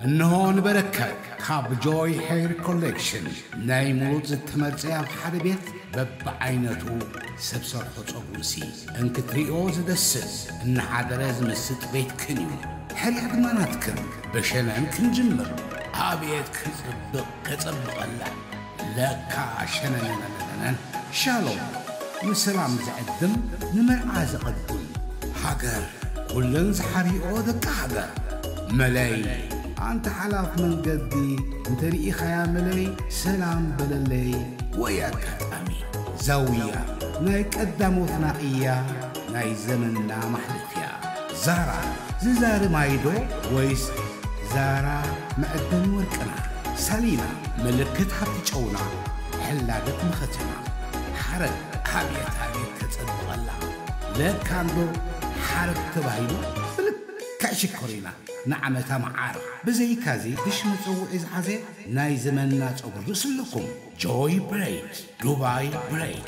እንሆ ንበረከት ካብ ጆይ ሄር ኮሌክሽን ናይ ሙሉእ ዝተመርጸ ኣብ ሓደ ቤት በብዓይነቱ ሰብ ሰርሖ ጸጉርሲ እንክትሪኦ ዝደስስ እናሓደረ ዝምስጥ ቤትክን እዩ። ሕርያ ድማ ናትክን። ብሸነን ክንጅምር። ኣቤት ክጽብቕ ከጸብቐላ። ለካ ሸነነነነነን። ሻሎም ንሰላም ዝዕድም ንመርዓ ዘቐድም። ሃገር ኩለን ዝሓርኦ ደቂ ሃገር። መለይ ኣንተ ሓላፍ መንገዲ እንተ ርኢኻያ መለይ ሰላም በለለይ። ወይ ኣጋጣሚ ዛውያ ናይ ቀዳሞትና እያ ናይ ዘመንና ማሕለፍያ። ዛራ ዝዛሪ ማይዶ ወይስ ዛራ መዕደኒ ወርቅና? ሳሊና ምልክት ሃብቲ ጨውና ሕላገት መኸተና። ሓረግ ኣብየት ኣብየት ተጸብቐላ። ለካ እንዶ ሓረግ ተባሂሉ ብልክዕ ሽኮሪና ንዓመታ መዓር። ብዘይካዚ ብሽ መጸውዒ ዝሓዘ ናይ ዘመንና ጸጉሪ ርእሲ ኣለኩም። ጆይ ብሬድ፣ ዱባይ ብሬድ።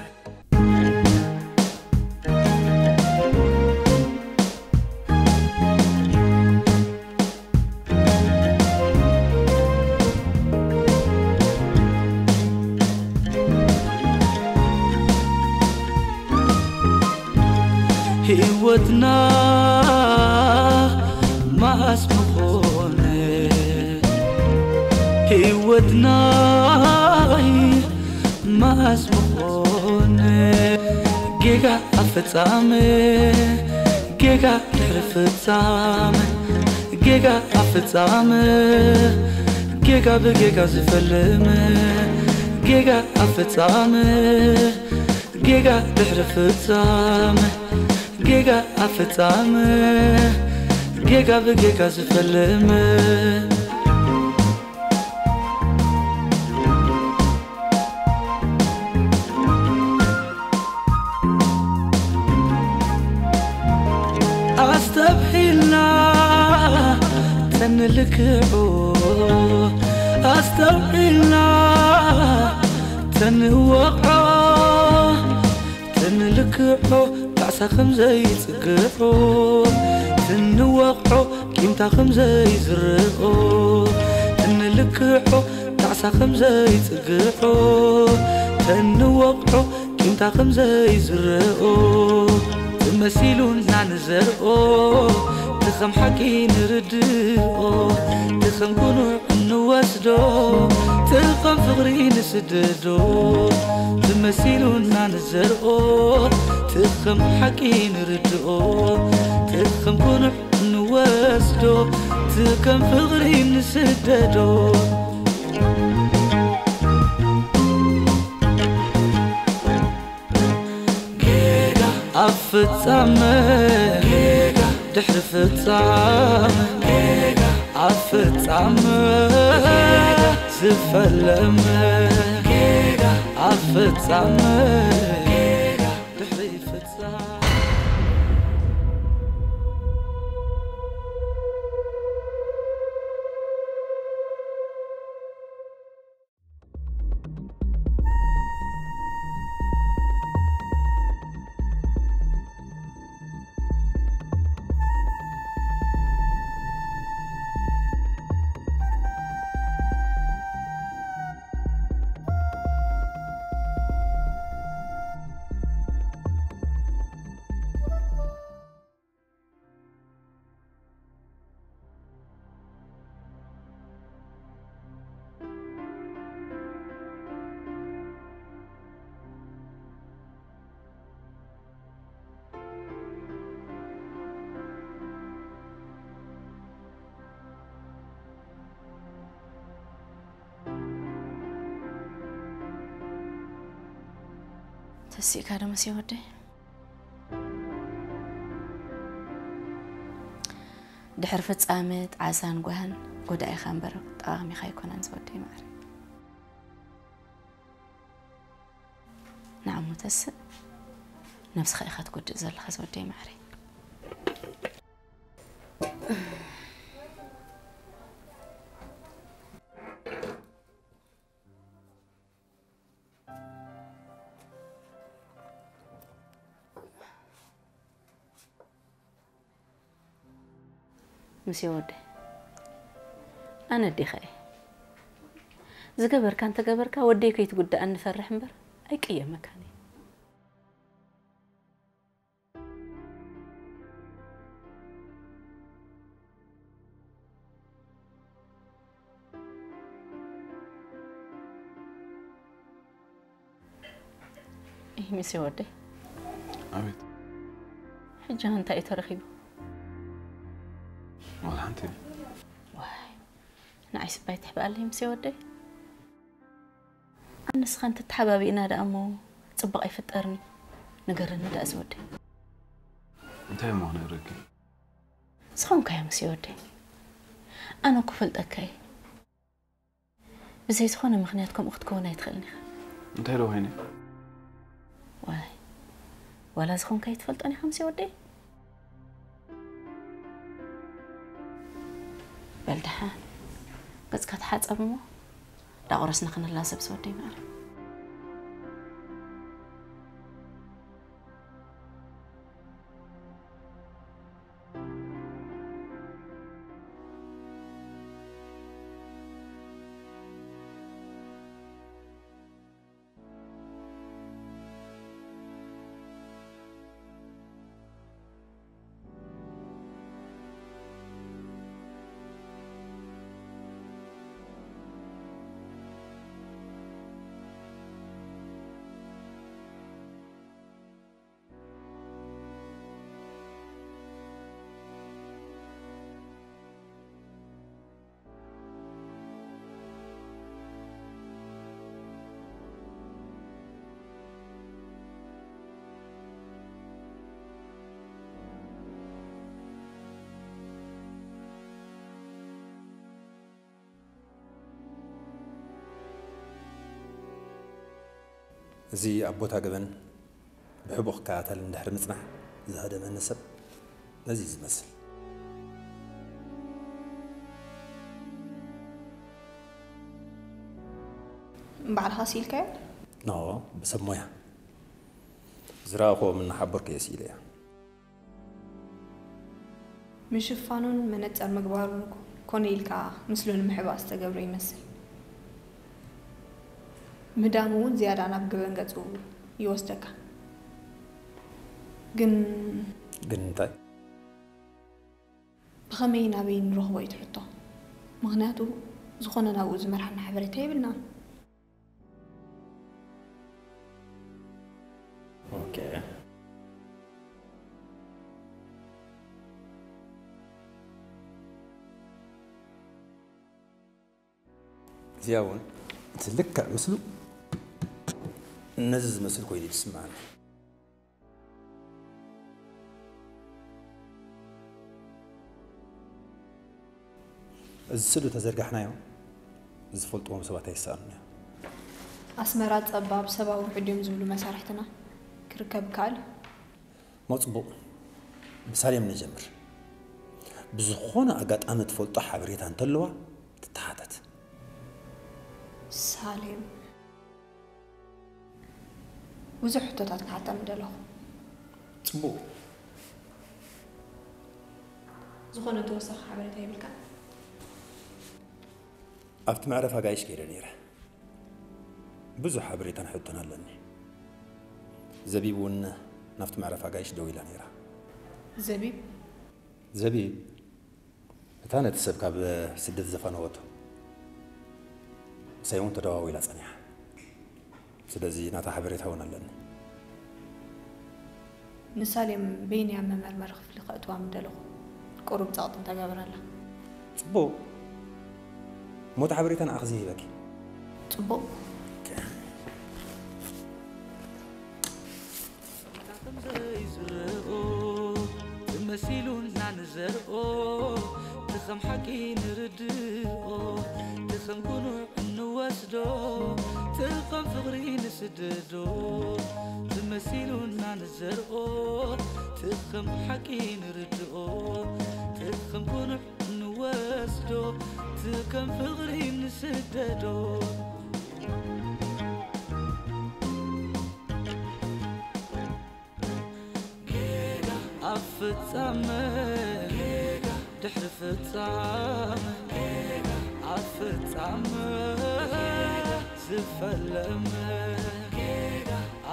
ህይወትና ማስ ምኾነ፣ ህይወትና ማስ ምኾነ። ጌጋ ኣፈጻመ፣ ጌጋ ድሕሪ ፍጻመ፣ ጌጋ ኣፈጻመ፣ ጌጋ ብጌጋ ዝፈልም፣ ጌጋ ኣፈጻመ፣ ጌጋ ድሕሪ ፍጻመ፣ ጌጋ ኣፈጻመ፣ ጌጋ ብጌጋ ዝፈልም። ኣስተብሂልና ተንልክዑ፣ ኣስተብሂልና ተንወቕዖ፣ ተንልክዖ ጣዕሳ ከም ዘይጽግዖ፣ ተንወቕዖ ቂምታ ከም ዘይዝርኦ፣ ተንልክዖ ጣዕሳ ከም ዘይጽግዖ፣ ተንወቕዖ ቂምታ ከም ዘይዝርኦ፣ ተመሲሉና ንዘርኦ፣ ትኸም ሓቂ ንርድኦ፣ ትኸም ጉኑዕ እንወስዶ፣ ትኸም ፍቕሪ ንስደዶ፣ ተመሲሉና ንዘርኦ፣ ትኸም ሓቂ ንርድኦ፣ ትኸም ጉኑዕ ንወስዶ፣ ትኸም ፍቕሪ ንስደዶ። ጌጋ ኣብ ፍጻመ፣ ጌጋ ድሕሪ ፍጻመ፣ ጌጋ ኣብ ፍጻመ፣ ጌጋ ዝፈለመ፣ ጌጋ ኣብ ፍጻመ፣ ጌጋ ድሕሪ ፍጻመ። ተሲእካ ዶ መሲ ወደይ? ድሕሪ ፍጻመ ጣዕሳን ጓህን ጎዳኢኻ እምበር ጠቓሚኻ ኣይኮነን ዝወደይ ማዕረ። ንዓሞ ተስእ፣ ነብስኻ ኢኻ ትጎድእ ዘለኻ ዝወደይ ማዕረ። ምስ ወደ ኣነ ኣዴኻ እየ። ዝገበርካ እንተገበርካ ወደይ ከይትጉዳእ እንፈርሕ እምበር ኣይቅየመካን እየ። ይህ ሚስ ወደይ። ኣቤት። ሕጂ እንታይ እዩ ተረኺቡ? ዋላ ሓንቲ። ዋይ፣ ንዓይ ስባይ ትሕብኣለይ ሚስ ወደይ። ኣነስኻ እንተተሓባቢእና ደኣ እሞ ጽቡቕ ኣይፍጠርኒ። ንገረኒ ደኣ ዝወደይ። እንታይ እሞ ክነግረኪ? ዝኾንካዮ ሚስ ወደይ። ኣነ እኮ ፈልጠካ እየ። ብዘይ ዝኾነ ምኽንያት ከምኡ ክትከውን ኣይትኽእልን ኢኻ። እንታይ ዶ ኮይነ? ዋይ፣ ዋላ ዝኾንካዮ ትፈልጦን ኢኻ ሚስ ወደይ። በል ደሓን ገጽካ ተሓጸብ እሞ ዳቑረስና ክንላዘብ ዝወደይ ማዕረ። እዚ ኣብ ቦታ ገበን ብሕቡእ ክከታተል እንድሕር ምጽናሕ ዝሃደመኒ ሰብ ነዚ እዩ ዝመስል። ንባዕልኻ ስኢልካዮ? ኖ፣ ብሰብ ሞያ ዝረኣኹዎም እናሓበርኩ እየ ስኢለያ። ምሽፋኑን መነጸር ምግባሩን እኮ ኮነ ኢልካ ምስሉ ንምሕባእ ዝተገብረ ይመስል። ምህዳሙ እውን ዝያዳ ናብ ገበን ገጹ ይወስደካ። ግን ግን እንታይ? ብኸመይ ናበይ ንረኽቦ እዩ እቲ ሕቶ። ምኽንያቱ ዝኾነ ናብኡ ዝመርሓና ሓበሬታ የብልናን። ኦኬ። እዚኣ እውን እቲ ልክዕ ምስሉ ነዚ ዝመስል ኮይኑ እዩ ዝስምዓኒ። እዚ ስእሊ ተዘርጋሕናዮ ዝፈልጥዎም ሰባት ኣይሰኣኑን እዮም። ኣስመራ ጸባብ ሰብኣዊ ውሑድ እዮም ዝብሉ መሳርሕትና ክርከብ ይከኣል እዩ። ሞ ጽቡቕ፣ ብሳሌም ንጀምር። ብዝኾነ ኣጋጣሚ ትፈልጦ ሓበሬታ እንተለዋ ትተሓተት። ሳሌም፣ ብዙሕ ሕቶታት ክሓታ ምደለኹ። ጽቡቕ። ዝኾነ ተወሳኺ ሓበሬታ ይብልካ? ኣብቲ መዕረፊ ኣጋይሽ ከይደ ነይረ። ብዙሕ ሓበሬታን ሕቶን ኣለኒ። ዘቢብ እውን ናብቲ መዕረፊ ኣጋይሽ ደው ኢላ ነይራ። ዘቢብ? ዘቢብ እታ ነቲ ሰብ ካብ ስደት ዘፋነወቶ፣ ምሳይ እውን ተደዋዊላ ጸኒሓ። ስለዚ ናታ ሓበሬታ እውን ኣለኒ። ንሳሌም በይነይ ኣብ መመርመሪ ክፍሊ ከእትዋ ምደለኹ። ቁሩብ ጸቕጢ እንተገበረላ። ጽቡቕ። ሞት ሓበሬታ ንኣኽ ዝህበኪ። ጽቡቕ። ዘይዝርኦ መሲሉና ንዘርኦ፣ ትኸም ሓቂ ንርድኦ፣ ትኸም ጉኑዕ እንወስዶ፣ ትኸም ፍቕሪ ንስደዶ። ዝመሲሉና ንዘርኦ፣ ትኸም ሓቂ ንርድኦ፣ ትኸም ጉኑዕ ንወስዶ፣ ትኸም ፍቕሪ ንስደዶ። ጌጋ ኣብ ፍጻመ፣ ጌጋ ድሕሪ ፍጻመ፣ ጌጋ ኣፈጻም ዝፈለም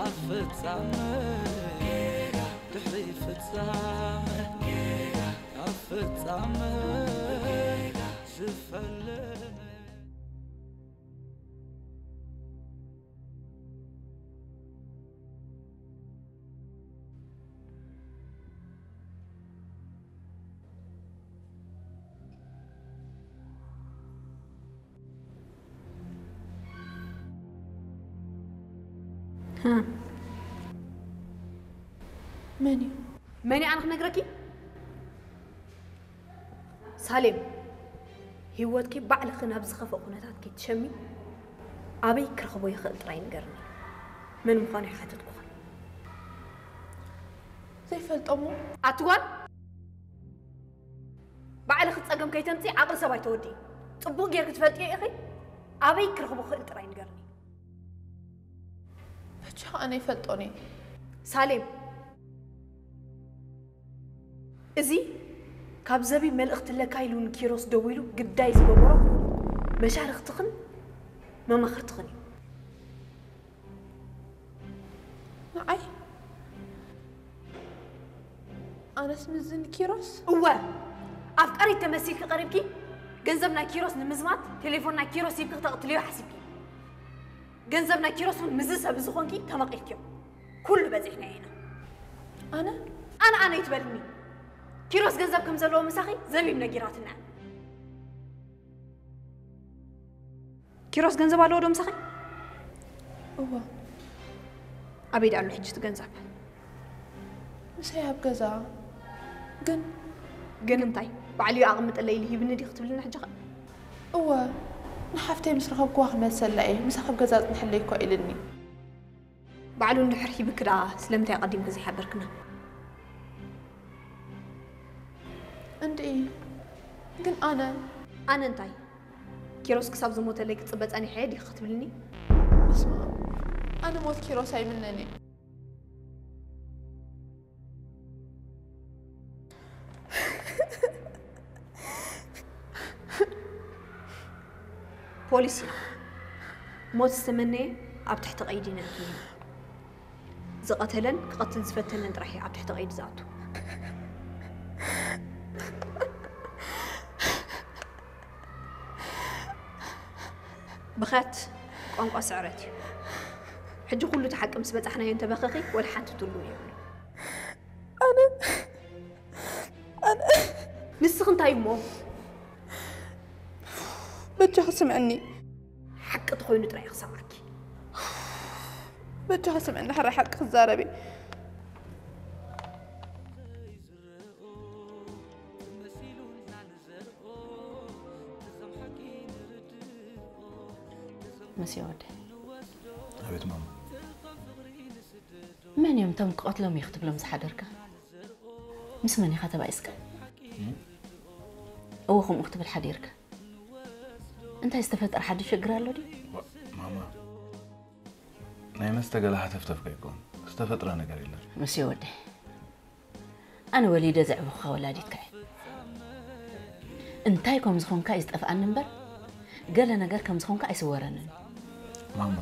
ኣፈጻም ድሕሪ ፍጻም ኣፈጻም ዝፈለም መን እዩ? መን እዩ ኣነ ክነግረኪ? ሳሌም፣ ህይወትኪ ባዕልኺ ናብ ዝኸፍእ ኩነታት ከይትሸሚ ኣበይ ክረኽቦ ይኽእል ጥራይ ንገርኒ። መን ምዃኑ ኣይሓተትኩኽን። ዘይፈልጦ እሞ ኣቲ ጓል፣ ባዕልኺ ጸገም ከይተምጺ ዓቕሊ ሰብ ኣይተወድኢ። ጽቡቕ ጌርኪ ትፈልጥዮ ኢኺ። ኣበይ ክረኽቦ ይኽእል ጥራይ ንገርኒ። ብቻ ኣነ ይፈልጦን እየ። ሳሌም፣ እዚ ካብ ዘቢብ መልእኽቲ ኣለካ ኢሉ ንኪሮስ ደዊሉ ግዳይ ዝገበሮ መሻርኽትኽን መማኽርትኽን እዩ። ንዓይ ኣነስ ምዝን ኪሮስ እወ፣ ኣፍቃሪት ተመሲልኪ ቀሪብኪ ገንዘብ ናይ ኪሮስ ንምዝማት ቴሌፎን ናይ ኪሮስ ሂብኪ ክተቕትልዮ ሓሲብኪ። ገንዘብ ናይ ኪሮስ እውን ምዚ ሰብ ዝኾንኪ ተመቒልክዮ። ኩሉ በፂሕናዮ ኢና። ኣነ ኣነ ኣነ ይትበልኒ። ኪሮስ ገንዘብ ከም ዘለዎ ምሳኺ ዘቢብ ነጊራትና። ኪሮስ ገንዘብ ኣለዎ ዶ ምሳኺ? እዋ ኣበይ ደኣ ኣሎ ሕጂ እቲ ገንዘብ? ምሳይ ኣብ ገዛ ግን ግን እንታይ ባዕልዩ ኣቕምጥለይ ኢሉ ሂብኒ ዲ ክትብልና ሕጂ ኸ? እወ ንሓፍተይ ምስ ረኸብክዋ ክመልሰላ እየ። ምሳኺ ኣብ ገዛ ጽንሕለይ እኳ ኢልኒ። ባዕሉ እንድሕር ሂብኪ ደኣ ስለምንታይ ኣቐዲምኪ ዘይሓበርክና? እንድዒ ግን ኣነ ኣነ እንታይ ኪሮስ ክሳብ ዝሞተለይ ክጽበ ጸኒሐ እየ ዲኺ ክትብልኒ? በስመ ኣብ ኣነ ሞት ኪሮስ ኣይምነን እየ። ፖሊስ ኢና። ሞት ዝተመነየ ኣብ ትሕቲ ቀይዲ ኢና ንሕና። ዝቐተለን ክቐትል ዝፈተነን ጥራሕ እዩ ኣብ ትሕቲ ቀይዲ ዝኣቱ። ብኽያት ቋንቋ ስዕረት እዩ። ሕጂ ኩሉ እቲ ሓቂ ምስ በጻሕናዮ እንተበኸኺ ወላ ሓንቲ ትርጉም የብሉን። ኣነ ኣነ ንስኺ እንታይ እሞ በጃኺ ስምዕኒ። ሓቂ ተኾይኑ ጥራይ ክሰምዓኪ። በጃኺ ስምዕኒ፣ ሕራይ ሓቂ ክዛረብ እየ። መሲ ወደይ። ኣቤት ማማ። መን እዮም እቶም ክቐትሎም እየ ክትብሎም ዝሓደርካ? ምስ መን ኢኻ ተባኢስካ? እወ ከምኡ ክትብል ሓዲርካ። እንታይ ዝተፈጠረ ሓድሽ ሽግር ኣሎ ድዩ? ዋ፣ ማማ ናይ መስተ ገለ ሃተፍተፍካ ይኮን ዝተፈጥረ ነገር የለን። መሲ ወደይ። ኣነ ወሊደ ዘዕበኹኻ ወላዲትካ እየ። እንታይ ከም ዝኾንካ እዩ ዝጠፍኣኒ እምበር ገለ ነገር ከም ዝኾንካ ኣይስወረንን። ማማ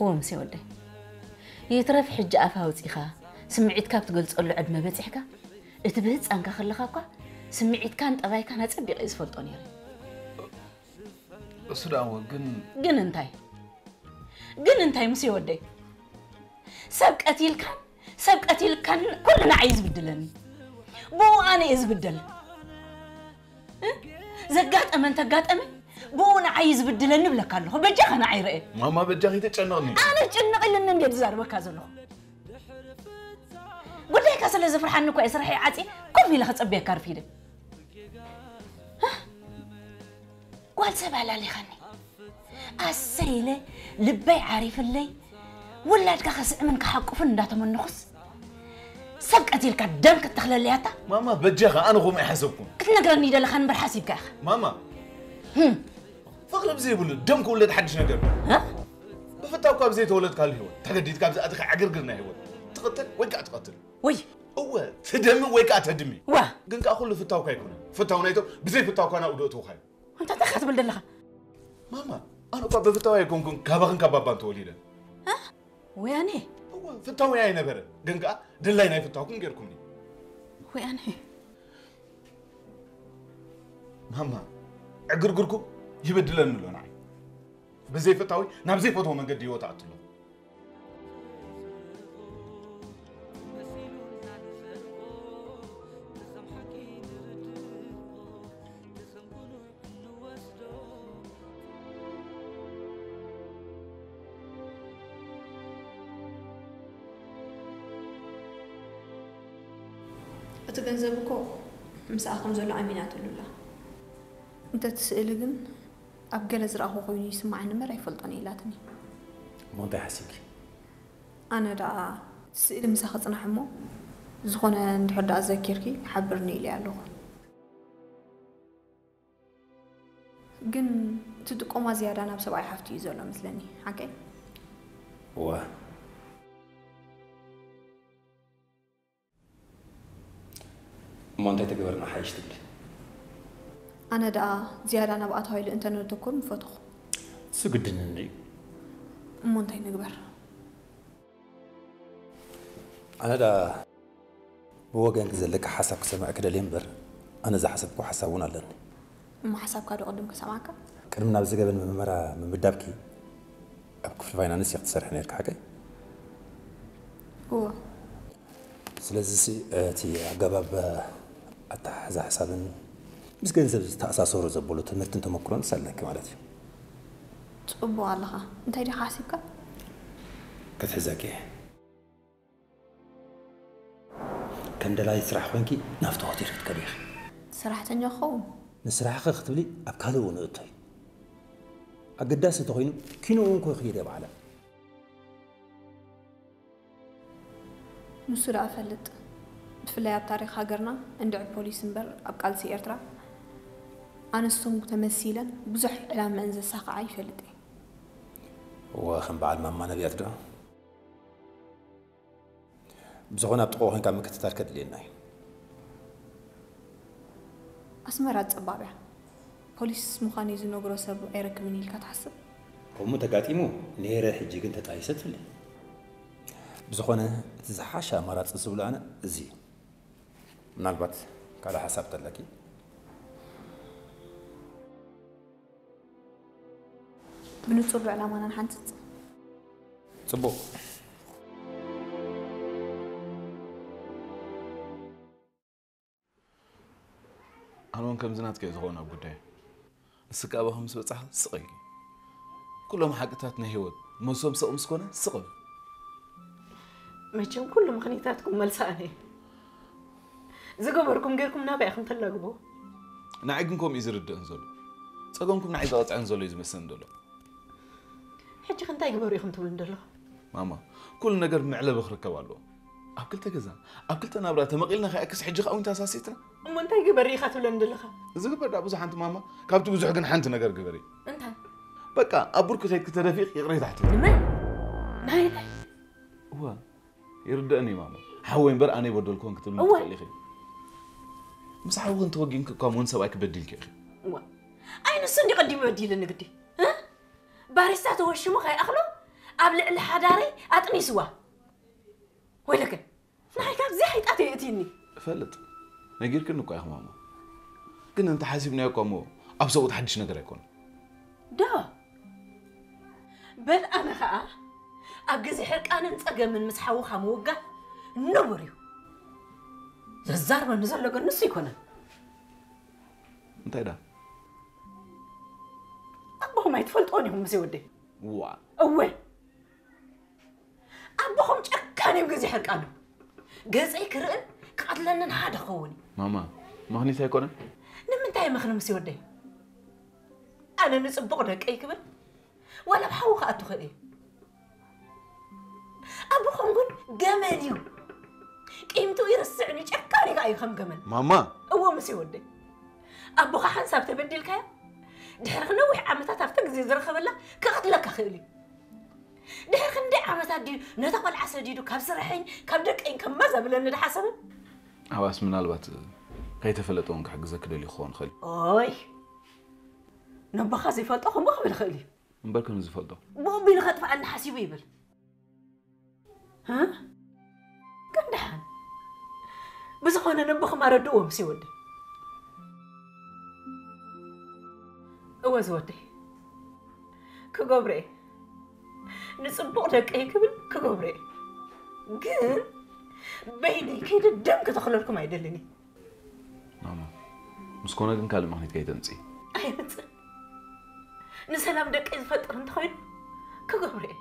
እወ ምሴ ወደይ፣ ይትረፍ ሕጂ ኣፍ ኣውጺኻ ስምዒትካ ኣብ ትገልጸሉ ዕድመ በጺሕካ፣ እቲ ብህጻንካ ከለኻ እኳ ስምዒትካን ጠባይካን ኣጸቢቐ እየ ዝፈልጦ ነይረ። እሱ ደኣ እወ ግን ግን እንታይ ግን እንታይ ምሴ ወደይ፣ ሰብ ቀቲልካን ሰብ ቀቲልካን ኩሉ ንዓይ እዩ ዝብድለኒ። ብኡ ኣነ እየ ዝብደል። እ? ዘጋጠመ እንተጋጠመ ብኡ ንዓይ እዩ ዝብድለኒ እብለካ ኣለኹ። በጃኻ ንዓይ ርአ። ማማ በጃኺ ተጨነቕኒ። ኣነ ጭንቕ ኢልኒ እንድየ ዝዛረበካ ዘለኹ። ጉዳይካ ስለ ዘፍርሓኒ እኳ እየ ስርሐይ ዓፅየ ኮፍ ኢለ ከፀብየካ ኣርፊደ። ጓል ሰብ ኣላሊኻኒ። ኣሰይ ኢለ ልበይ ዓሪፍለይ ውላድካ ከስዕምን ክሓቁፍን እንዳተመነኹስ ሰብ ቀቲልካ ደም ክትተኽለለይ ኣታ። ማማ በጃኻ ኣነ ከምኡ ኣይሓሰብኩን። ክትነግረኒ ይደለኻ እምበር ሓሲብካ ኢኻ። ማማ ህም። ፍቕሪ ብዘይብሉ ደም ክውለድ ሓድሽ ነገር። እ? ብፍታው ካብ ዘይተወለድካሉ ህይወት ተገዲድካ ኣብዚ ኣቲኻ ዕግርግር ናይ ህይወት ትቕተል ወይ ከዓ ትቐትል። ወይ እወ ትደሚ ወይ ከዓ ተድሚ። ዋ ግን ከዓ ኩሉ ፍታውካ ኣይኮነን። ፍታው ናይቶም ብዘይ ፍታውካ ናብኡ ዶ እትውኻ እዩ። እንታይ ኢኻ ትብል ዘለኻ? ማማ፣ ኣነ እኳ ብፍታው ኣይኮንኩን ካባኽን ካብ ባባን ተወሊደ። ወያኔ እወ፣ ፍታው ኣይነበረ፣ ግን ከኣ ድላይ ናይ ፍታውኩም ጌርኩምኒ። ወያኔ ማማ፣ ዕግርግርኩም ይበድለኒ ኣሎ ንዓይ። ብዘይ ፍታዊ ናብ ዘይፈትዎ መንገዲ ህይወት ኣትሎ። እቲ ገንዘብ እኮ ምስኣ ከም ዘሎ ኣሚናትሉ ኣላ። እንተ እቲ ስእሊ ግን ኣብ ገለ ዝረኣኹ ኮይኑ ይስምዓኒ እምበር ኣይፈልጦን እየ ኢላትኒ። እሞ እንታይ ሓሲብኪ? ኣነ ደኣ እቲ ስእሊ ምሳኺ ጽናሕ እሞ ዝኾነ እንድሕር ደኣ ዘኪርኪ ሓብርኒ ኢለያ ኣለኹ። ግን እቲ ጥቆማ ዝያዳ ናብ ሰብኣይ ሓፍቱ እዩ ዘሎ መስለኒ። ሓቀይ? እወ። እሞ እንታይ ተገበርና ሓይሽ ትብሊ? ኣነ ደኣ ዝያዳ ናብ ኣቶ ሃይሉ እንተነተኩር ምፈተኹ። እሱ ግድን እንድዩ። እሞ እንታይ ንግበር? ኣነ ደኣ ብወገንኪ ዘለኪ ሓሳብ ክሰምዕ ክደልየ እምበር ኣነ ዝሓሰብኩ ሓሳብ እውን ኣለኒ። እሞ ሓሳብካ ዶ ቅድም ክሰምዓካ? ቅድሚ ናብ ዝገበን ምርመራ ምምዳብኪ ኣብ ክፍሊ ፋይናንስ ኢኺ ትሰርሒ ነርኪ ሓቀይ? እወ። ስለዚ ሲ እቲ ኣገባብ ኣተሓሕዛ ሓሳብን ምስ ገንዘብ ዝተኣሳሰሩ ዘበሉ ትምህርትን ተመክሮን ኣለኪ ማለት እዩ። ጽቡቕ ኣለኻ። እንታይ ዲኻ ሓሲብካ? ክትሕዘኪ እየ። ከም ደላይ ስራሕ ኮይንኪ ናብቲ ሆቴል ክትከዲ ኢኺ። ሰራሕተኛ ክኸውን? ንስራሕኺ ክትብሊ ኣብ ካልእ እውን እእቶ እዩ። ኣገዳሲ እንተኾይኑ ኪኖ እውን ኮ ይኽይድ እየ ባዕላ። ንሱ ደኣ ፈልጥ። ብፍላይ ኣብ ታሪኽ ሃገርና እንድዒ ፖሊስ እምበር ኣብ ቃልሲ ኤርትራ ኣንስቶም ተመሲለን ብዙሕ ዕላመአን ዘሳኽዓ ይፈልጥ እየ። እወ ከም በዓል ማማ ነቢያት ዶ? ብዝኾነ ኣብ ጥቕኡ ኮይንካ ምክትታል ከድልየና እዩ። ኣስመራ ጸባብ እያ። ፖሊስ ምዃነይ ዝነግሮ ሰብ ኣይረክብን ኢልካ ትሓስብ? ከምኡ ተጋጢሙ ነይረ፣ ሕጂ ግን ተጣይሰ ትብሊ። ብዝኾነ እቲ ዝሓሸ ኣማራፂ ዝብሎ ኣነ እዚ እዩ። ምናልባት ካልእ ሓሳብ ተለኪ? ብንጹር ብዕላማና ንሓንጽጽ። ጽቡቕ። ኣነ እውን ከምዚ ናትከ እዩ ዝኸውን ኣብ ጉዳይ። ንስካ ኣባኹ ምስ በጻሕ ስቕ ኢልኪ። ኩሎም ሓቅታት ናይ ህይወት መልሶም ስቕ ምስ ኮነ ስቕ ብል። መቸም ኩሉ ምኽንያታትኩም መልሲ ኣነ እየ። ዝገበርኩም ጌርኩም ናበይ ኢኹም ተላግብዎ? ንዓይ ግን ከምኡ እዩ ዝርድእን ዘሎ። ጸገምኩም ንዓይ ዘቐጽዐን ዘሎ እዩ ዝመስለኒ ዘሎ። ሕጂ ከ እንታይ ግበሩ ኢኹም ትብሉኒ ዘለኹም? ማማ፣ ኩሉ ነገር መዕለቢ ክርከብ ኣለዎ። ኣብ ክልተ ገዛ፣ ኣብ ክልተ ናብራ ተመቒልና ከይኣክስ ሕጂ ከኣ እውን ተሳሲትና። እሞ እንታይ ግበር ኢኻ ትብለኒ ዘለኻ? ዝግበር ደኣ ብዙሕ ኣንቲ ማማ፣ ካብቲ ብዙሕ ግን ሓንቲ ነገር ግበሪ። እንታይ? በቃ ኣብ ብርኩ ከይድኪ ተደፊእኪ ይቕሬታ ሕተቲ። ንመን? ንዓይ እንታይ? እወ፣ ይርደእኒ እዩ ማማ። ሓወይ እምበር ኣነ ይበደልኩዎን ክትብልኒ እወ። ትኽእሊ ኢኺ። ምስ ሓውኺ እንተወጊንኪ እኳ እውን ሰብኣይኪ በዲልኪ ኢኺ። እወ። ኣይ ንሱ እንዲ ቀዲሙ በዲልኒ ግዲ። እ? ባሪስታ ተወሽሙ ከይኣኽሎ ኣብ ልዕሊ ሓዳረይ ኣጥኒስዋ። ወይለከ፣ ንዓይ ካብዚ ሓይጣት የእትይኒ። እፈልጥ። ነጊርክኒ እኳ ኢኺ ማማ። ግን እንተ ሓሲብናዮ እኳ እሞ ኣብ ሰብኡት ሓድሽ ነገር ኣይኮነን። ዶ? በል ኣነ ኸኣ ኣብ ግዜ ሕርቃንን ጸገምን ምስ ሓውኻ ምውጋን ንቡር እዩ። ዘዛርበኒ ዘሎ ግን ንሱ ኣይኮነን። እንታይ ደኣ? ኣቦኹም ኣይትፈልጥዎን ኢኹም ምሴ ወደይ። ዋ። እወ። ኣቦኹም ጨካን እዩ ግዜ ሕርቃኑ። ገጸይ ክርእን ክቐትለንን ሓደ ክኸውን እዩ። ማማ፣ ምኽኒት ኣይኮነን? ንምንታይ ምኽኒ ምሴ ወደይ? ኣነ ንጽቡቕ ደቀይ ክብል ዋላ ኣብ ሓዊ ክኣቱ ክእል እዩ። ኣቦኹም ግን ገመል እዩ። ቂምቱ ይርስዕን እዩ፣ ጨካን እዩ ከኣ እዩ ከም ገመል። ማማ! እወ ምሴ ወደይ። ኣቦኻ ሓንሳብ ተበዲልካዮ ድሕሪ ነዊሕ ዓመታት ኣብቲ ግዜ ዝረኸበላ ክቐትለካ ክእል እዩ። ድሕሪ ክንደይ ዓመታት ድዩ ነታ ቆልዓ ሰዲዱ ካብ ስርሐይን ካብ ደቀይን ከማዛብለኒ ድሓሰበ? ኣባስ ምናልባት ከይተፈለጠ እውን ክሕግዘኪ ደልዩ ክኸውን ይኽእል እዩ። ኦይ ነቦኻ ዘይፈልጦ ከምኡ ክብል ይኽእል እዩ። እምበር ከም ዝፈልጦ። ብኡ ኣቢሉ ከጥፍኣኒ ሓሲቡ ይብል። እ? ግን ደሓን። ብዝኾነ ነቦኹም ኣረድእዎ፣ ምሴ ወደይ። እወ ዝወደይ። ክገብሮ እየ። ንጽቡቕ ደቀይ ክብል ክገብሮ እየ። ግን በይነይ ከይደ ደም ክተኽለልኩም ኣይደልን እየ። ማማ፣ ምስ ኮነ ግን ካልእ ምኽንያት ከይተምጽኢ። ኣየምጽእ። ንሰላም ደቀይ ዝፈጥር እንተኾይኑ ክገብሮ እየ።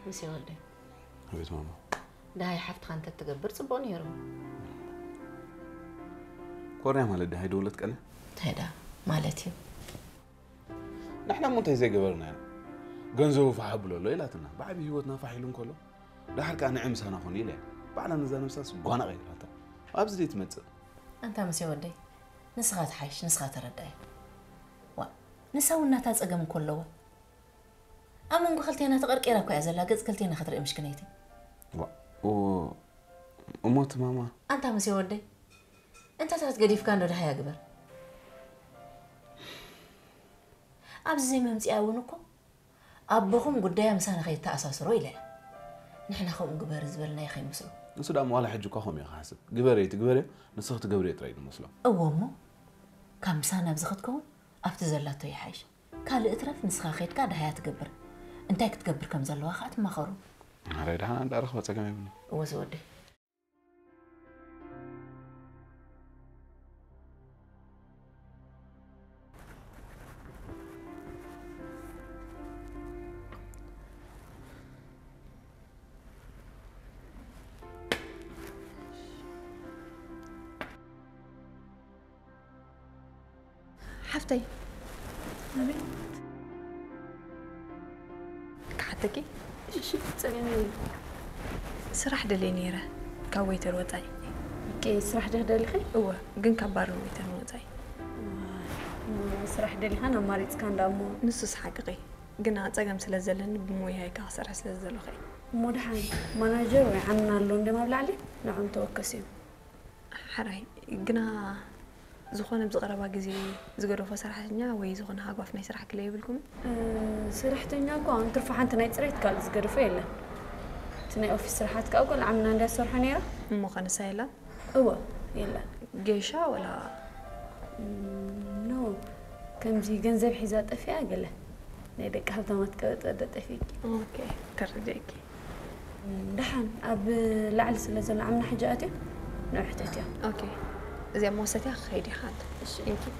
ምሴ ወደይ። ኣቤት ማማ። ደሃይ ሓፍትኻ እንተትገብር ጽቡቕ ነይሩ። ኮርያ ማለት ደሃይ ደውለት ቀነ? እንታይ ደኣ ማለት እዩ? ንሕና እሞ እንታይ ዘይገበርና ኢና? ገንዘቡ ፋሕ ኣብሎ ኣሎ ኢላትና። ብዓቢ ህይወትና ፋሕ ኢሉ እንከሎ፣ ደሓር ከኣ ንዒ ምሳና ኹን ኢለ። ባዕላ ነዛ ነብሳስ ጓና ቀይራታ። ኣብዚ ደይ ትመጽእ። ኣንታ ምሴ ወደይ፣ ንስኻ ትሓይሽ፣ ንስኻ ተረዳእ። ዋ፣ ንሳ እውን ናታ ጸገም እኮ ኣለዋ። ኣብ መንጎ ክልቴና ተቐርቂራ እኮ እያ ዘላ፣ ገጽ ክልቴና ክትርኢ ምሽክነይቲ። ዋ፣ ኦ፣ እሞ እቲ ማማ? ኣንታ ምሴ ወደይ፣ እንታታት ገዲፍካ እንዶ ደሃያ ግበር። ኣብዚ ዘይመምጽኣ እውን እኮ ኣቦኹም ጉዳያ ምሳና ከይተኣሳስሮ ኢለ እየ። ንሕና ከምኡ ግበሪ ዝበልናዮ ከይመስሎ። ንሱ ደኣ ዋላ ሕጂ እኳ ከምኡ እዩ ክሓስብ። ግበሪ ኣይትግበርዮ፣ ንስኺ ትገብርዮ ጥራይ እዩ ዝመስሎ። እወ እሞ፣ ካብ ምሳና ኣብዚ ክትከውን ኣብቲ ዘላቶ ይሓይሽ። ካልእ እትረፍ ንስኻ ኸይድካ ደሃያ ትገብር። እንታይ ክትገብር ከም ዘለዋ ኸኣ ትማኸሩ። ኣረ ደሓን እንዳረኽበ ጸገም የብሉን። እወ ዝወደይ። ሓፍተይ። ኣቤት። ክሓተኪ? እሺ፣ ጸገም የለን። ስራሕ ደልየ ነይረ፣ ካብ ዌይተር ወጻኢ። ኦኬ፣ ስራሕ ዲኺ ደሊኺ? እወ፣ ግን ካብ ባርን ዌይተርን ወጻኢ። ዋይ፣ እሞ ስራሕ ደሊኻን ኣማሪጽካን ደኣ እሞ። ንሱስ ሓቅኺ፣ ግና ጸገም ስለ ዘለኒ ብሞያይ ከኣ ክሰርሕ ስለ ዝደለኹ እየ። እሞ ደሓን ማናጀር ወይ ዓምና ኣሎ እንድዮም ኣብ ላዕሊ፣ ንዕኦም ተወከስዮም። ሕራይ፣ ግና ዝኾነ ኣብዚ ቀረባ ግዜ ዝገደፎ ሰራሕተኛ ወይ ዝኾነ ሃጓፍ ናይ ስራሕ ክለ የብልኩምን? እ፣ ሰራሕተኛ እኳ እንትርፎ ሓንቲ ናይ ጽሬት ካልእ ዝገደፎ የለን። እቲ ናይ ኦፊስ ስራሓት ከኣ እኮ ዓምና እንድያ ትሰርሖ ነይራ። እሞ ከ ንሳ የላን? እወ፣ የላን። ጌሻ ወላ? እም፣ ኖ፣ ከምዚ ገንዘብ ሒዛ ጠፊኣ ገለ። ናይ ደቂ ሃብታማት ቀበጥ ወደ ጠፊእኪ። ኦኬ፣ ተረዲእኪ። ደሓን፣ ኣብ ላዕሊ ስለ ዘሎ ዓምና ሕጂ ኣትዮ፣ ንዑ ሕተትዮ። ኦኬ፣ እዚኣ መወሰትያ ክኸይድ እየ ሓንቲ። እሺ። Thank you።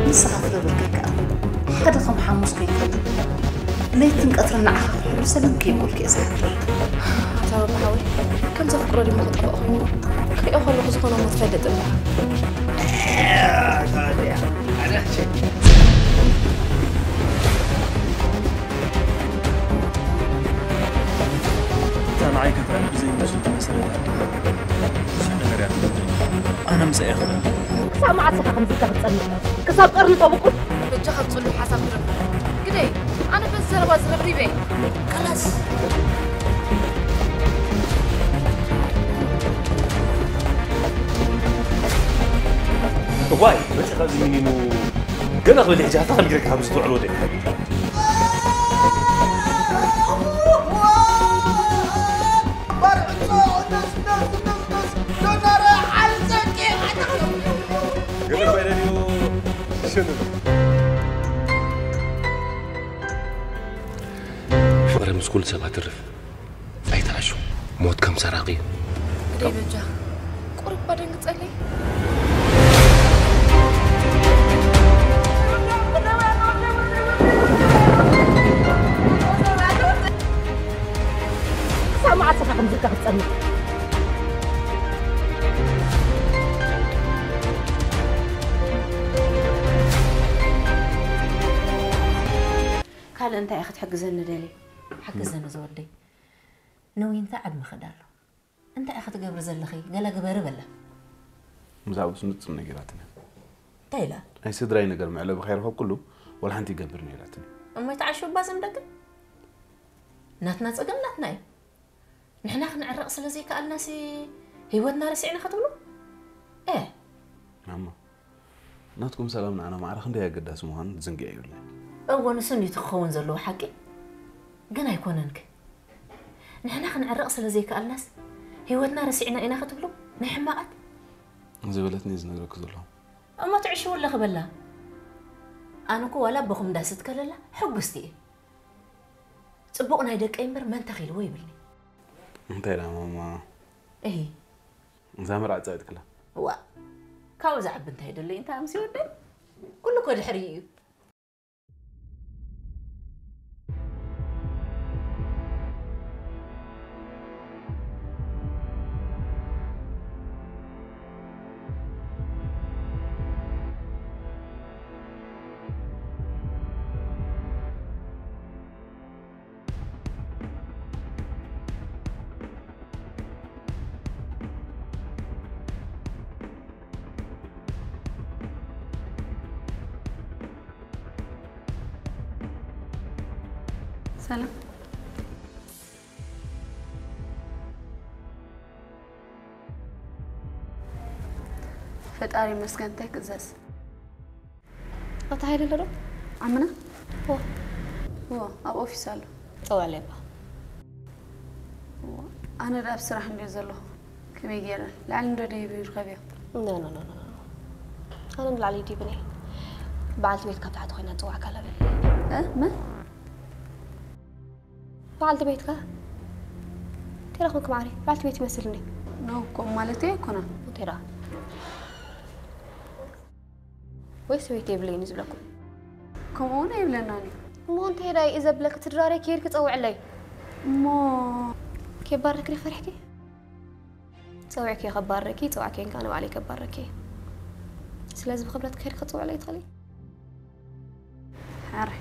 ንስኻ ክትነብር ከይከኣል፣ ሓደ ከም ሓሙስ ኮይንካ ለይትን ቀትርን ንዓኻ ክትሕሉ ሰላም ከይብሉልካ እየ ዝነብር። ኣታ ባባ ሓወይ፣ ከም ዘፍቅሮ ድማ ክጠፍኦ ኮይኑ ክሪኦ ከለኹ ዝኾነ እሞ ትፈልጥ ኣለኻ። እታ ንዓይ ከተዕቢ ብዘይመስሉ መሰረት ኣዴኻ ብዙሕ ነገር እያ ትብለኒ። ኣነ ምሳኣ እየ ክብል። ክሳብ መዓስ ኢኻ ከምዚ ኢልካ ክትጸንሕ? ክሳብ ቀርኒ ጠብቁ? በጃኻ ጽሉይ ሓሳብ ትረፍ። ግደይ፣ ኣነ በዚ ዘረባ ዝረብሪበ እየ። ከላስ። ዋይ መጺኻ እዚ ሚኒሙ ገና ክበልሕ ጃታ ከም ጌርካ ከም ዝትውዕል ወደ ፍቕሪ ምስ ኩሉ ሰብ ኣትርፍ። ኣይትዓሹ። ሞት ከም ሰራቒ እዩ። ግደይ በጃ። ቁሩብ እኳ ደንግጸለይ። ክሳብ መዓስ ኢኻ ከምዚ ኢልካ ክትጸንሕ? ካልእ እንታይ ኢኻ ክትሕግዘኒ ደልየ? ሓግዘኒ ዝወደይ። ንዊንታ ዓድሚ ክዳ ኣሎ። እንታይ ኢኻ ትገብሪ ዘለኺ? ገለ ግበሪ በላ። ብዛዕባኡስ ንጹር ነጊራትኒ። እንታይ ኢላ? ናይ ስድራይ ነገር መዕለቢ ከይረኸብኩሉ፣ ወላ ሓንቲ ይገብርን እየ ኢላትኒ። እሞ ይትዓሹ እባ እዞም ደቂ? ናትና ጸገም ናትና እዩ። ንሕና ክንዕረቕ ስለ ዘይከኣልናሲ ህይወትና ረሲዕና ክትብሉ? ኤ! ማማ፣ ናትኩም ሰላም ንዓና ማዕረ ክንደይ ኣገዳሲ ምዃኑ ትዝንግዕ የብልናን። እወ፣ ንሱ እንድዩ እቲ ክኸውን ዘለዎ ሓቂ። ግን ኣይኮነንክ። ንሕና ክንዕረቕ ስለ ዘይከኣልናስ ህይወትና ረሲዕና ኢና ክትብሉ? ናይ ሕማቓት። ዝበለትኒ ዝነግረኪ ዘለኹ። እሞ ትዕሽው ኣለኺ በላ። ኣነ እኮ ዋላ ኣቦኹም እንዳስትከለላ ሕጉስቲ እየ። ጽቡቕ ናይ ደቀይ እምበር መን ተኺልዎ ይብልኒ። እንታይ ደኣ ማማ? እሂ። እዛ መርዓ ጻይጥክላ። ዋ። ካብኡ ዝዓቢ እንታይ ደለይ እንታ ኣምሲ ወደይ? ኩሉ እኮ ድሕሪ እዩ። ሰላም። ፈጣሪ ይመስገን፣ እንታይ ክእዘዝ? ኣታ ሃይለ ኣሎ ዶ? ዓምና? ዎ። ዎ፣ ኣብ ኦፊስ ኣሎ። ጸዋዕ ለባ። ዎ፣ ኣነ ደኣ ኣብ ስራሕ እንድየ ዘለኹ። ከመይ ገይረ? ላዕሊ እንዶ ደይቡ ይርከብዮ? ኖ፣ ኖ፣ ኖ፣ ኖ፣ ኖ። ኣነ ንላዕሊ ዲብኒ። በዓልቲ ቤት ካብ ታሕቲ ኮይና ትጽዋዕካ ኣላ በሊ። እ? መን? በዓልቲ ቤትካ? እንታይ ደኣ ኮንክ ማዕረይ? በዓልቲ ቤት ይመስል እንዴ? ኖ፣ ከምኡ ማለተይ ኣይኮነን። እንታይ ደኣ? ወይ ሰበይቲ የብለይን እዩ ዝብለኩም? ከምኡ እውን ኣይብለናን እዩ። እሞ እንታይ ደኣ እዩ ዘብለኪ? ትድራረይ ከይድኪ ጸውዕለይ። እሞ ከይባረኪ ዶ ፈሪሕኪ? ጸዊዕኪ ከባርረኪ፣ ጸዋዕኪ ከኣ ንባዕለይ ከባርረኪ። ስለዚ ብኽብረት ከይድኪ ክትጸውዕለይ ትኽእሊ? ሕራይ።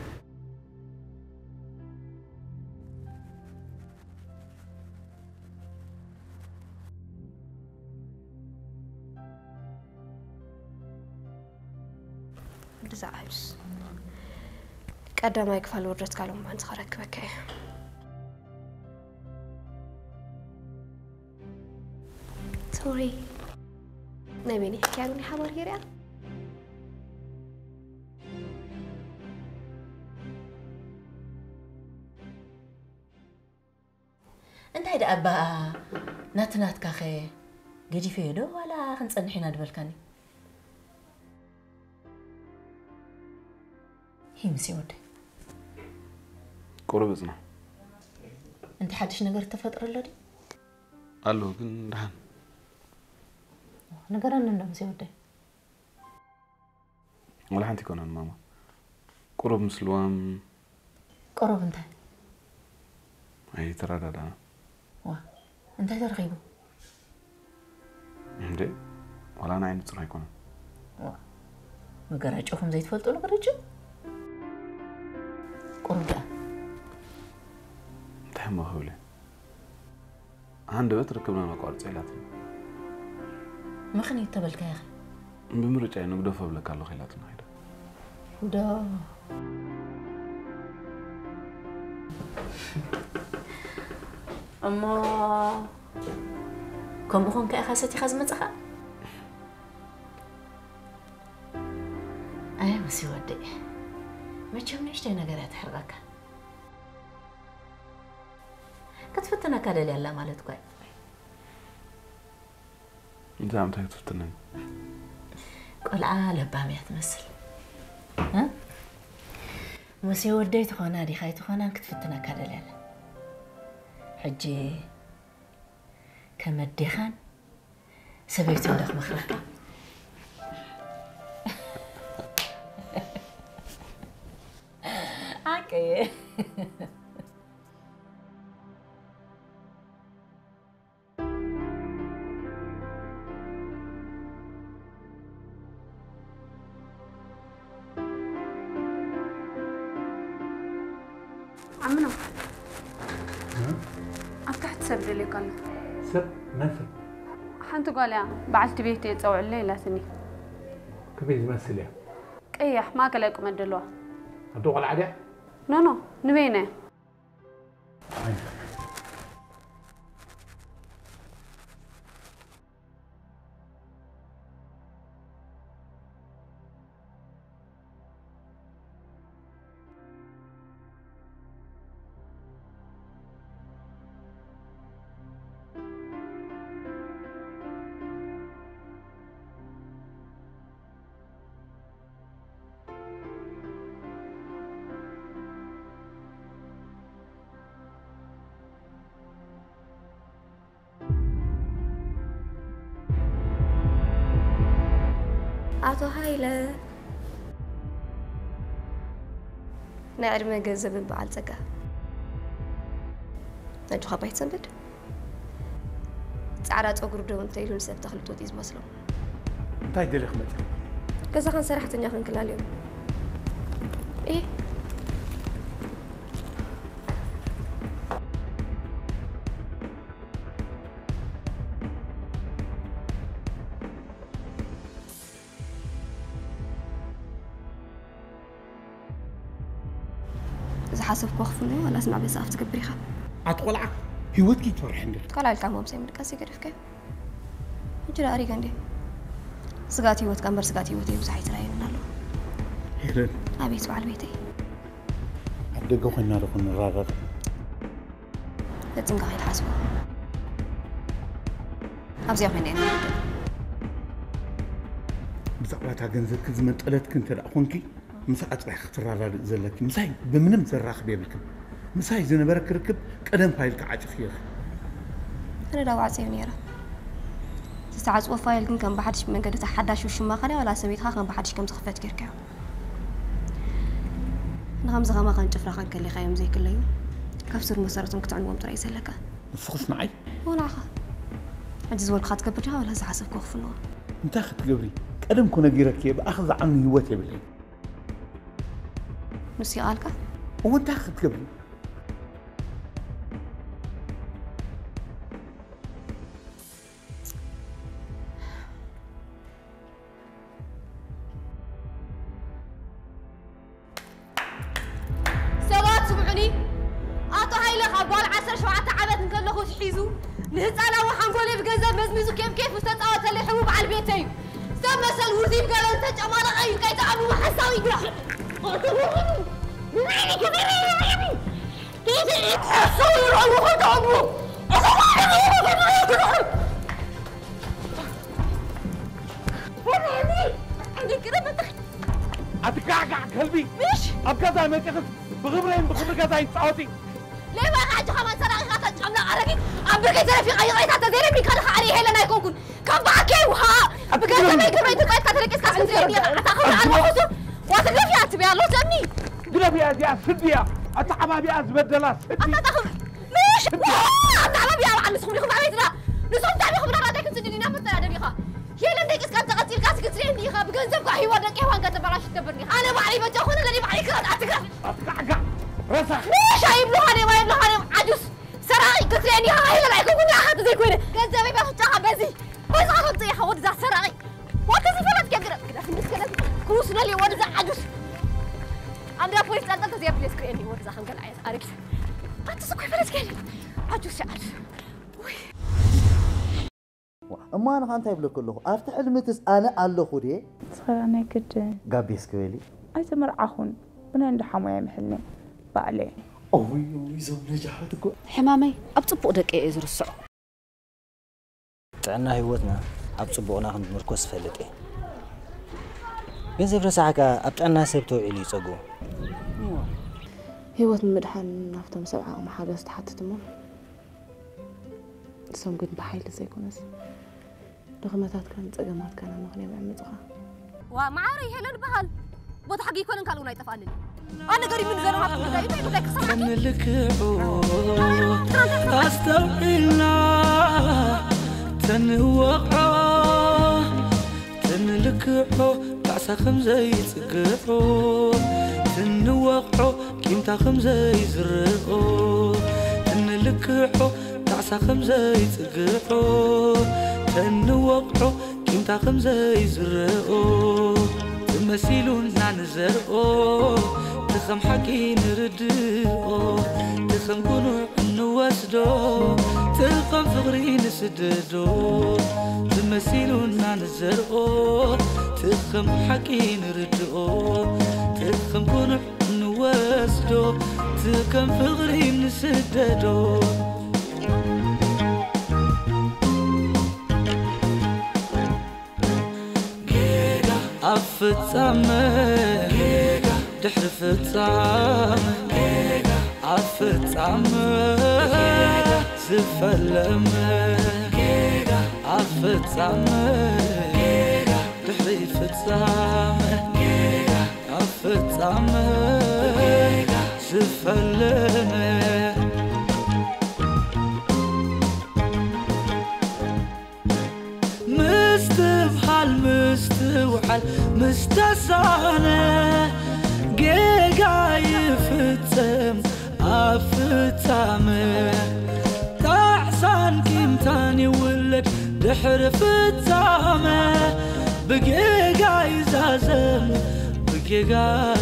ብዛዕባስ ቀዳማይ ክፋል ውርደትካ ሎማዓንቲ ከረክበካ እየ። ሶሪ። ናይ በይነይ ሕክያ ዶ ናይ ሓባር ገይረያ? እንታይ ደኣ እባ ናቲ ናትካኸ ገዲፈዮ ዶ ዋላ ክንጸንሕ ኢና ድበልካኒ? ሂምሲ ወደይ። ቁሩብ እጽና። እንታይ ሓድሽ ነገር ተፈጥሮ ኣሎ ድዩ? ኣሎ፣ ግን ደሓን። ንገረኒ እንዶ፣ ምሴ ወደይ። ወላ ሓንቲ ኣይኮነን፣ ማማ። ቁሩብ ምስ ልዋም። ቁሩብ እንታይ? ኣይተረዳዳእና። ዋ፣ እንታይ ተረኺቡ? እንዴ፣ ዋላ ንዓይ ንጹር ኣይኮነን። ዋ፣ መገራጨኹም ዘይትፈልጡሉ ግርጭ? ቁሩብ ደኣ። እንታይ እሞ ክብል እየ? ሃንደበት ርክብና ነቋርጾ ኢላትኒ። ምኽንያት ተበልካያ ኸ? ብምርጫይ ንግደፎ እብለካ ኣለኹ ኢላትና ኸይዳ። ዶ። እሞ ከምኡ ኾንካ ኢኻ ሰቲኻ ዝመጻኻ? ሙሴ ወደይ፣ መቸም ንእሽተይ ነገር እያ ትሕርቐካ። ክትፍትነካ ደልያ ኣላ ማለት እኳ እዩ። እዛ እንታይ ክትፍትነኒ? ቆልዓ ለባም እያ ትመስል። እ? ሙሴ ወደይ ትኾና ዲኻ ኣይትኾናን ክትፍትነካ ደልያ ኣላ። ሕጂ ከም ኣዴኻን ሰበይትን ዶ ክመኽረካ? ሓቀየ። ዓምና፣ ኣብ ታሕቲ ሰብ ደልየካ ኣሎ። ሰብ? መን ሰብ? ሓንቲ ጓል እያ፣ በዓልቲ ቤት እየ ጸውዕለይ ኢላትኒ። ከመይ ዝመስል እያ? ቀያሕ፣ ማእከላይ ቁመት ደለዋ። ኣደ ቆልዓ ድያ? ኖ፣ ኖ፣ ንበይና እያ። ኣቶ ሃይለ፣ ናይ ዕድመ ገንዘብን በዓል ጸጋ። ኣጆኻ ባይትሰንብድ። ጻዕዳ ጸጉሩ ደው እንተኢሉ ንሰብ ተኽሊ ጦጥ እዩ ዝመስሎ። እንታይ ደሊኽ መጺእኺ? ገዛኻን ሰራሕተኛኽን ክላልዮም። እየ። ዝሓሰብክዎ ክፍኖ ዋላስ ናብ መጽሓፍ ትገብር ኢኻ? ኣቲ ቆልዓ፣ ህይወትኪ ትፈርሒ እንዲኺ። ካልኣይ ኢልካ ሞምሰይ ምድቃስ ይገድፍካዮ። ሕጂ ደኣ ኣሪገ እንዴ? ስጋት ህይወትካ እምበር ስጋት ህይወተይ ብዙሕ ኣይተራእየንን ኣሎ። ሄለን። ኣቤት በዓል ቤተይ። ኣብ ደገ ኮይና ዶ ክንራረቕ? ፈጺምካ ከይትሓስቦ። ኣብዚኣ ኮይነ እየ ንርድእ። ብዛዕባ እታ ገንዘብኪ ዝመንጠለትኪ እንተ ደኣ ኮንኪ፣ ምሳኣ ጥራሕ ክትረዳድእ ዘለኪ። ምሳይ ብምንም ዘራኽብ የብልክን። ምሳይ ዝነበረኪ ርክብ ቀደም ፋይልኪ ዓጺኽዮ ኢኺ። ኣነ ዳኣ ዓጽየዮ ነይረ። ዝተዓጽወ ፋይል ግን ከም ብሓድሽ ብመንገዲ እታ ሓዳሽ ውሽማኻ ድያ ዋላ ሰበይትኻ ከም ብሓድሽ ከም ዝኽፈት ጌርካዮ? ንኸምዚ ከማኻን ጭፍራኻን ከሊኻዮም ዘይክለዩ፣ ካብ ስር መሰረቶም ክትዕንዎም ጥራይ እዩ ዘለካ። ንስኽስ ንዓይ? እዎ ንዓኻ። ሕጂ ዝበልኩኻ ትገብር ዲኻ ዋላ ዝሓሰብክዎ ክፍንዎ? እንታይ ክትገብሪ? ቀደም እኮ ነጊረኪ እየ፣ ብኣኺ ዝዓኑ ህይወት የብለይን። ንሱ ይቓልካ? እዎ እንታይ ክትገብሪ? ሰባት ስምዑኒ፣ ኣቶ ሃይለ ካብ ጓል ዓሰርተ ሸውዓተ ዓመት እንከለኹ ሒዙ ንህፃናዊ ሓንጎለይ ብገንዘብ መዝሚዙ ኬፍ ኬፍ ዝተፃወተለይ ሕቡእ በዓል ቤተይ እዩ። ሰብ መሰል ውርዚብ ገለ ዝተጨማለቐ እዩ፣ ከይጠዓሙ ሓሳዊ ግራ። ኣትጋዕጋዕ ከልቢ! ምሽ! ኣብ ገዛይ መጺኽስ ብኽብረይን ብኽብሪ ገዛይ ትጻወቲ! ሌባ ኢኻ ሕጂ ከማን ሰራቒ ኢኻ፣ ተጫምና ኣረጊት! ኣብ ብርከይ ተረፊቓ ይቕሬታ ተዘይረቢካ ድኻ ኣነ ሄለን ኣይኮንኩን! ካብ በዓከይ ውሃ! ብገንዘበይ ክብረይ ተጻይትካ ተደቂስካ ስንትረኒ ኢኻ! ኣታ ኸማን ኣልመኹሱ! ዋትግደፍ እያ ትበያ ኣሎ ዘኒ! ግደፍያ እዚኣ ስዲ እያ! ኣተዓባቢኣ ዝበደላ ስዲ! ኣታ ኸም- ምሽ! ኣታ ዓባቢ ኣብ ዓንስኹም ዲኹም ኣበይ ዝዳ? ንስኹም እንታይ ዲኹም ናባይ ክንስድድ ኢና ፈጠራ ደሊኻ? ሄለን ደቂስካ እንተ ቀጺልካ ስግጽ እንዲኻ ብገንዘብካ ህይወት ደቂ ሄዋን ከተበላሽ ትገብር ዲኻ? ኣነ ባዕለይ በጃ ኾነ ለሊ ባዕለይ ክራት ኣትግራ። ኣትጋዕጋዕ ረሳሕ። ምሽ ኣይብሉኻ ኔባ ይብሉኻ ኔባ ዓጁስ ሰራቒ ክትሪአኒ ኢኻ ሄለን ኣይኮንኩን ንዓኻ ተዘይኮይነ ገንዘበይ በፍጫኻ በዚ በዚ ከተምጽእ ኢኻ ወድዛ ሰራቒ። ወድዚ ፈለጥ ከግረ ግዳ ክንስ ከለት ክውስነል ወድዛ ዓጁስ ኣምዳ ፖሊስ ጠልጠል ተዘይብለስ ክሪአኒ ወድዛ ከም ገለ ዓይነት ኣረጊት። ኣትስኮይ ፈለጥ ከሊ ዓጁስ ዓጁስ። ወይ እሞ ኣነ ኸዓ እንታይ ይብለኪ ኣለኹ? ኣብቲ ሕልምትስ ኣነ ኣለኹ ድየ? ስኸራ ናይ ግድን ጋቤ እስኪ በሊ። ኣይተመርዓኹን። ብናይ እንዳ ሓሞያ ይምሕልኒ ባዕለይ። እውይ፣ እውይ፣ እዞም ነጃሓት እኮ። ሕማመይ ኣብ ጽቡቕ ደቂ እየ ዝርስዖ። ጥዕና ህይወትና ኣብ ጽቡቕና ክንምርኮስ ዝፈልጥ እየ። ገንዘብ ረሳሕካ ኣብ ጥዕና ሰብ ተውዒሉ እዩ ጸግኡ። ህይወት ንምድሓን ናብቶም ሰብ ዓቕሚ ሓገዝ ትሓትት እሞ ንሶም ግን ብሓይሊ ዘይኮነስ ድኽመታትካን ጸገማትካን ኣብ ምኽንያት ይዕምጹኻ። ዋ ማዓረይ ሄለን በሃል። ቦታ ሓቂ ይኮነን ካልእ እውን ኣይጠፍኣንን። ኣነ ገሪሙኒ ዘሎ ሃብቲ ጉዳይ እንታይ ጉዳይ ክሰማዕ ተንልክዑ ኣስተውዒልና ተንወቕዖ ተንልክዖ ካዕሳ ከምዘይጽግዑ ትንወቕዖ ቂምታ ከምዘይዝርኦ ትንልክዖ ካዕሳ ከምዘይጽግዑ ተንወቕዖ ቂምታ ከምዘይዝርኦ ትመሲሉና ንዘርኦ ትኸም ሓቂ ንርድኦ ትኸም ጉኑዕ እንወስዶ ትኸም ፍቕሪ ንስደዶ ትመሲሉና ንዘርኦ ትኸም ሓቂ ንርድኦ ትኸም ጉኑዕ ንወስዶ ትኸም ፍቕሪ ንስደዶ ጌጋ ኣብ ፍጻመ ጌጋ ድሕሪ ፍጻመ ጌጋ ኣብ ፍጻመ ጌጋ ዝፈለመ ጌጋ ኣብ ፍጻመ ጌጋ ድሕሪ ፍጻመ ጌጋ ኣብ ፍጻመ ጌጋ ዝፈለመ ምስትብሃል ምስትውዓል ምስተሳነ ጌጋ ይፍጸም ኣብ ፍጻመ ካዕሳን ቂምታን ይውለድ ድሕሪ ፍጻመ ብጌጋ ይዛዘም ብጌጋ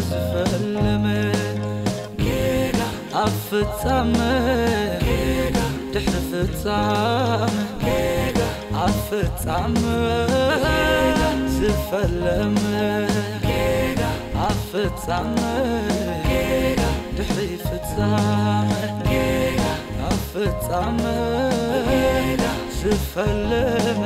ዝፈለመ ጌጋ ኣብ ፍጻመ ጌጋ ድሕሪ ፍጻመ ጌጋ ኣብ ፍጻመ ጌጋ ዝፈለመ ጌጋ ኣብ ፍጻመ ጌጋ ድሕሪ ፍጻመ ጌጋ ኣብ ፍጻመ ጌጋ ዝፈለመ